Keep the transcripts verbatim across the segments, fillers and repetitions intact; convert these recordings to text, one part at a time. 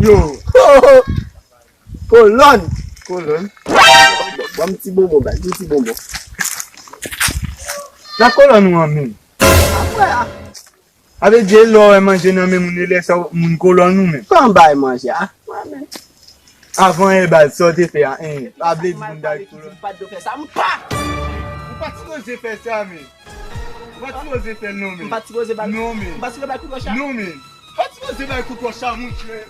Yo. Kolòn. Kolòn. Ban m ti bonbon, baz. Yon ti bonbon. Nan kolòn ou an menm. Apre a. Sa vle di lè w wè manje nan men moun, e lè sa moun kolòn ou menm. Kòman bay manje a? Mwen menm. Avan e baz, sa w te fè a, en, pa vle di moun bay kolòn. M pa t dwe fè sa, m pa! Ou pa t sipoze fè sa, men. Ou pa t sipoze fè l non, men. M pa t sipoze bay. Non, men. M pa t sipoze bay kout wòch la. Non, men. Ou pa t sipoze bay kout wòch la, monchè.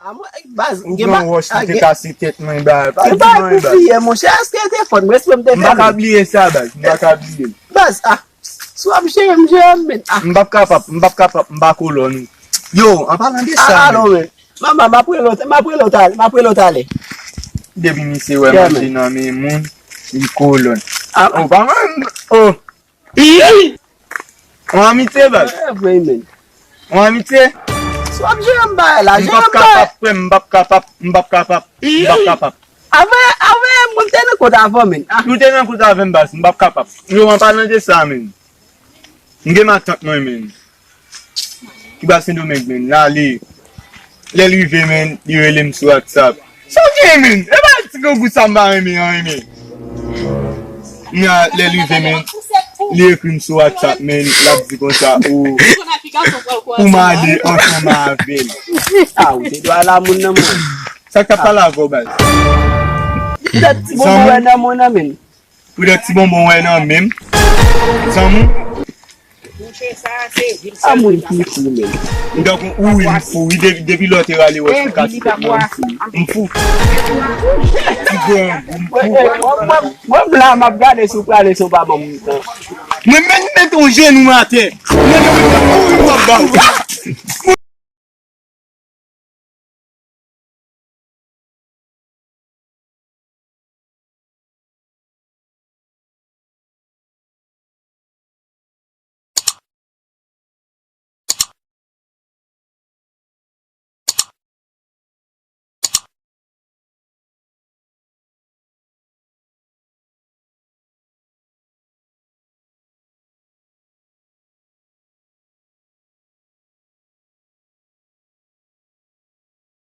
A mwen, baz, m gen ba-, wòch a, ki te gen kase tèt mwen, baz. Pa di mwen, baz. Fiyè, monchè, èske te fòt mwen, èske m te fè mwen? M pa ka bliye sa, baz. M pa ka bliye. Baz, a, si w ap jere m, jere m, men. A. M p ap kapab, m p ap kapab, m pa kolòn ou. Yo, an palan de sa, a, men. Manman, m ap rele w, m ap rele w talè, m ap rele w talè. Depi misye wè manje nan men moun, li kolòn. A. O, pa mwen, o. Yon amitye, baz. Yon amitye. Si w ap jere m bagay la, jere m bagay. M p ap kapab, frè m, m p ap kapab, m p ap kapab, m p ap kapab. Avè, avè, mwen te nan kont avè w, men. A. Ou te nan kont avè m, baz, m p ap kapab. Yo, an palan de sa, men. M gen matant mwen, men. Ki ba Sendomeng, men, l ale. Lè l rive, men, li rele m sou WhatsApp. Sa w gen, men? E pa ti grangou sa m pa renmen an, men. Lè l rive, men, li ekri m sou WhatsApp, men, l ap di konsa, ou, pou m ale ansanm avè l. A, ou te dwe al a moun nan, mwen. Sa k ap pale avè w, baz? Poutèt ti bonbon wè nan mwen nan, men. Poutèt ti bonbon wè nan men m. Zanmi. A moun ki fou, men. M tankou ou wi, m fou wi. Depi, depi lè w te rale wòch ou kase tèt mwen, m fou wi. M fou. Ti grangou, m fou. Mwen, mwen, mwen, mwen la, m ap gade si w prale, si w pa ban m tan. Mwen menm met yon jenou atè. Mwen menm met yon jenou atè.